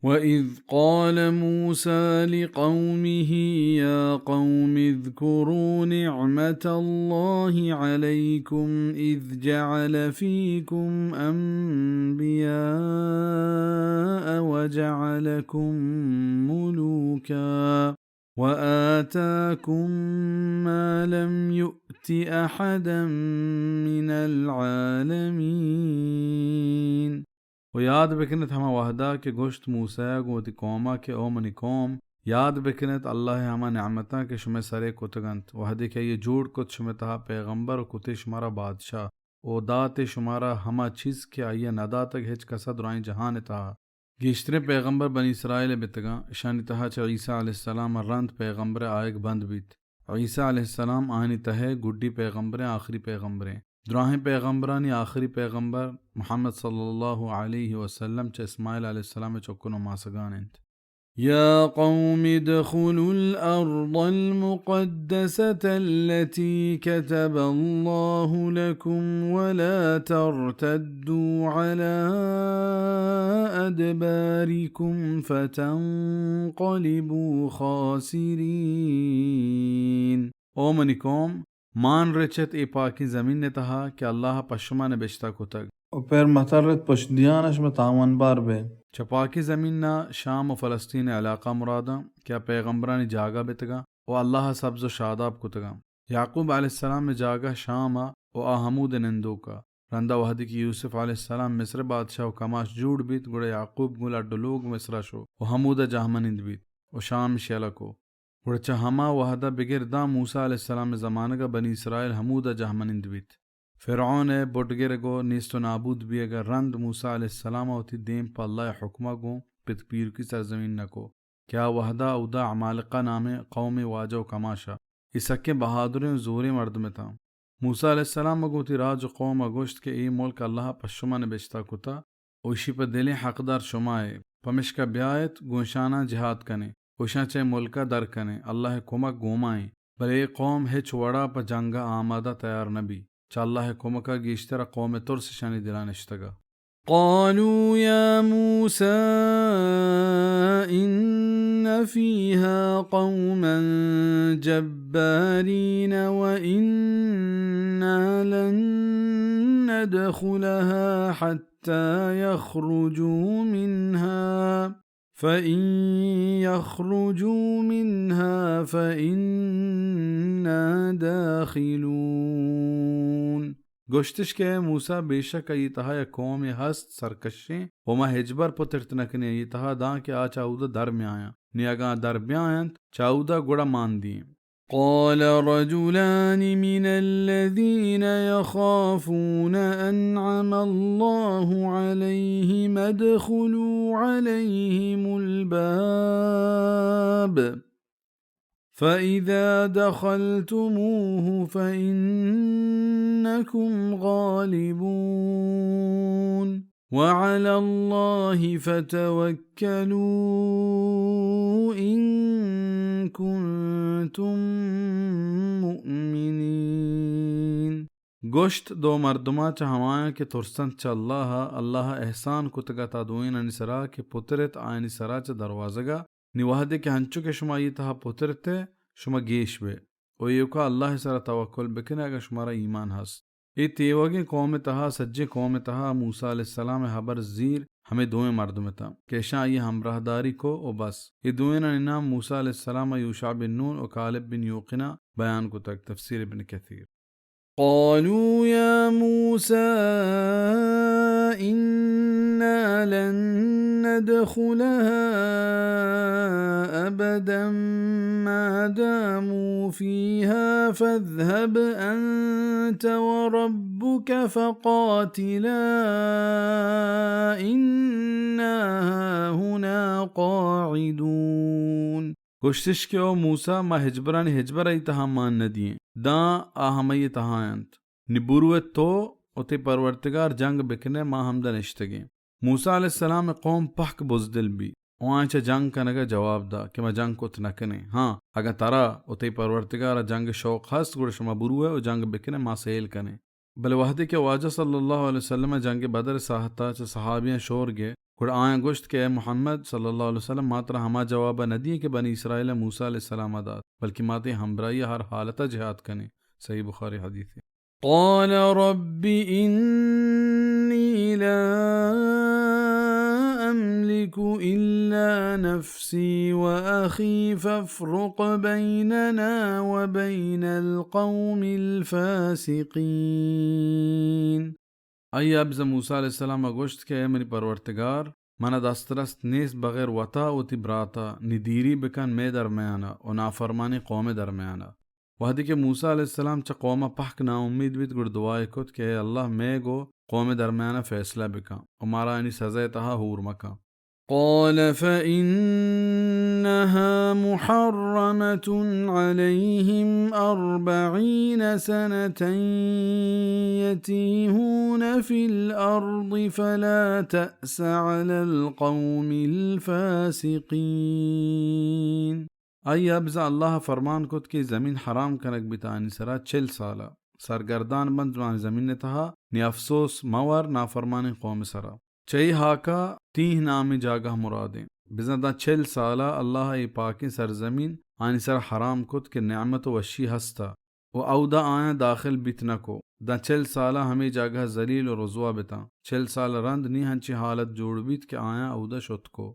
وإذ قال موسى لقومه يا قوم اذكروا نعمة الله عليكم إذ جعل فيكم أنبياء وجعلكم ملوكا وآتاكم ما لم يؤت أحدا من العالمين. و یاد بکنت ہما وہدا کہ گوشت موسیٰ گوں وتی قوما کہ او منی قوم، یاد بکنت اللہ ہما نعمتاں کہ شمئے سرے کتگ انت، وہدے کہ آئی جوڑ کت شمئے تہا پیغمبر و کتے شمارا بادشاہ، و داتے شمارا ہما چیز کہ آئی نداتگ ہچ کسا درائیں جہان تہا۔ گیشتریں پیغمبر بنی اسرائیل ء بیتگاں، اشانی تہا چہ عیسیٰ علیہ السلام ء رند پیغمبر ء آیگ بند بیت۔ عیسیٰ علیہ السلام آیانی تہ ء گڈی پیغمبریں، آخری پیغمبریں۔ دراہیں پیغمبرانی آخری پیغمبر محمد صلی اللہ علیہ وسلم چہ اسماعیل علیہ السلام ء چکن و ماسگان انت۔ يا قوم ادخلوا الأرض المقدسة التي كتب الله لكم ولا ترتدوا على أدباركم فتنقلبوا خاسرين۔ او منی قوم، مان رچت اے پاکیں زمین ء تہا کہ اللہ ء پہ شما نبشتہ کتگ۔ و پر مترت پشت دیان ء شما تاوان بار بے۔ چہ پاکیں زمین ء شام و فلسطین ء علاقہ مراداں کہ آ پیغمبرانی جاگہ بیتگاں و اللہ ء سبز و شاداب کتگاں۔ یعقوب علیہ السلام ء جاگہ شام ء و آ ہمود ء نندوک ء۔ رندا وہدے کہ یوسف علیہ السلام مصر ء بادشاہ و کماش جوڑ بیت، گڑا یعقوب گوں لڈ و لوگ مصر ء شو و ہمود ء جہمنند بیت و شام اش یلہ کو۔ گڑا چہ ہما وہد ء بگر داں موسیٰ علیہ السلام ء زمانگ ء بنی اسرائیل ہمود ء جہمنند بیت۔ فرعون ء بڈگرگ و نیست و نابود بیگ ء رند موسیٰ علیہ السلام ء وتی دیم پہ اللہ ء حکم ء گوں پت پیرکی سرزمین نہ کو کہ آ وہد ء اودا عمالقہ نامیں قومے واجہ و کماش ء۔ اے سکیں بہادریں و زوریں مردم اتاں۔ موسیٰ علیہ السلام ء گوں وتی راج و قوم ء گوشت کہ اے ملک اللہ ء پہ شما نبشتہ کتہ و ایشی پہ دلیں حقدار شما ئے، پمشکا بیایت گوں اشاناں جہاد کنیں و اشاں چہ اے ملک ء در کنیں، اللہ ء کمک گوں ما ایں۔ بلے اے قوم ہچ وڑا پہ جنگ ء آمادہ تیار نہ بی۔ چہ اللہ ء کمک ء گیشتر ء قوم ء ترس اشانی دل ء نشتگ ء۔ قالوا يا موسى إن فيها قوما جبارين وإنا لن ندخلها حتى يخرجوا منها فإن يخرجوا منها فإنا داخلون۔ گوشتش کہ اے موسیٰ، بے شک آئی تہا یک قومے ہست سرکشیں و ما ہچبر پترت نہ کنیں آئی تہا داں کہ آ چہ اودا در میاینت۔ نی اگاں در بیاینت چہ اودا گڑا مان دیں۔ قال رجلان من الذين يخافون أنعم الله عليهم ادخلوا عليهم الباب فإذا دخلتموه فإنكم غالبون۔ وعلى الله فتوكلوا إن كنتم مؤمنين۔ گوشت، دو مردماں چہ ہمایاں کہ ترسنت چہ اللہ ء، اللہ ء احسان کتگ ات آ دوئینانی سرا کہ پترت آیانی سرا چہ دروازگ ء۔ نی وہدے کہ انچو کہ شما آئی تہا پترت ئے، شما گیش بئے و ایوکا اللہ ء سرا توکل بکن ئے اگاں شمارا ایمان ہست۔ اے تیوگیں قوم ء تہا، سجیں قوم ء تہا موسیٰ علیہ السلام ء ہبر زیر ہمے دوئیں مردم اتاں کہ اشاں آئی ء ہمراہداری کو و بس۔ اے دوئینانی نام موسیٰ علیہ السلام ء یوشع بن نون و کالب بن یوقنا بیان کتگ۔ تفسیر ابن کثیر۔ قالوا يا موسى إنا لن ندخلها أبدا ما داموا فيها فاذهب أنت وربك فقاتلا إنا هاهنا قاعدون۔ گوشتش کہ او موسیٰ، ما ہچبرانی ہچبر آئی تہا مان نہ دییں، داں آ ہمائی تہا انت۔ نی برو ات تو و تئی پرورتگار جنگ بکن ئے، ما ہمدا نشتگیں۔ موسیٰ علیہ السلام ء قوم پہک بزدل بی و آیاں چہ جنگ کنگ ء جواب دا کہ ما جنگ کت نہ کنیں۔ ہاں، اگاں ترا و تئی پرورتگار ء جنگ ء شوق ہست، گڑا شما برو ئے و جنگ بکن ئے، ما سیل کنیں۔ بلے وہدے کہ واجہ صلی اللہ علیہ وسلم ءَ جنگ بدر ءِ ساہت ءَ چہ صحابیاں شور گے، گڑا آیاں گوشت کہ اے محمد صلی اللہ علیہ وسلم، ما ترا ہما جواب ءَ نہ دئیں کہ بنی اسرائیل ءَ موسی علیہ السلام ءَ دات، بلکہ ما تئی ہمبراہی ءَ ہر حالت ءَ جہاد کنیں۔ صحیح بخاری حدیث۔ قال رب إني لا أملك إلا نفسي وأخي فافرق بيننا وبين القوم الفاسقين۔ آئی ءَ بزاں موسی علیہ السلام ءَ گوشت کہ اے منی پرورتگار، من ءَ دسترست نیست بغیر وت ءَ وتی برات ءَ، نی دیری بکن مئے درمیان ءَ ءُ نافرمانیں قوم ءِ درمیان ءَ۔ وہدے کہ موسی علیہ السلام چہ قوم ءَ پہک ناامید بیت، گڑا دعائے کت کہ اے اللہ، مئے گوں قوم ءِ درمیان ءَ فیصلہ بکن ءُ مارا آیانی سزا ءِ تہا ہور مکن۔ قال فإنها محرمة عليهم أربعين سنة يتيهون في الأرض فلا تأس على القوم الفاسقين۔ آئی ءَ بزاں اللہ ءَ فرمان کت کہ زمین حرام کنگ بیت آنی سرا چل سال ءَ۔ سرگردان بنت آنی زمین ءِ تہا، نی افسوس مہ ور نافرمانیں قوم ءِ سرا۔ چہ اے ہاک ءَ تیہ نامیں جاگہ مرادیں۔ بزاں داں چل سال ءَ اللہ ءَ اے پاکیں سرزمین آنی سرا حرام کت کہ نعمت ءُ وشی ہست ءَ ءُ اودا آیاں داخل بیت نہ کو۔ داں چل سال ءَ ہمے جاگہ ذلیل ءُ رسوا بتاں۔ چل سال ءَ رند نی ہنچیں حالت جوڑ بیت کہ آیاں اودا شت کو۔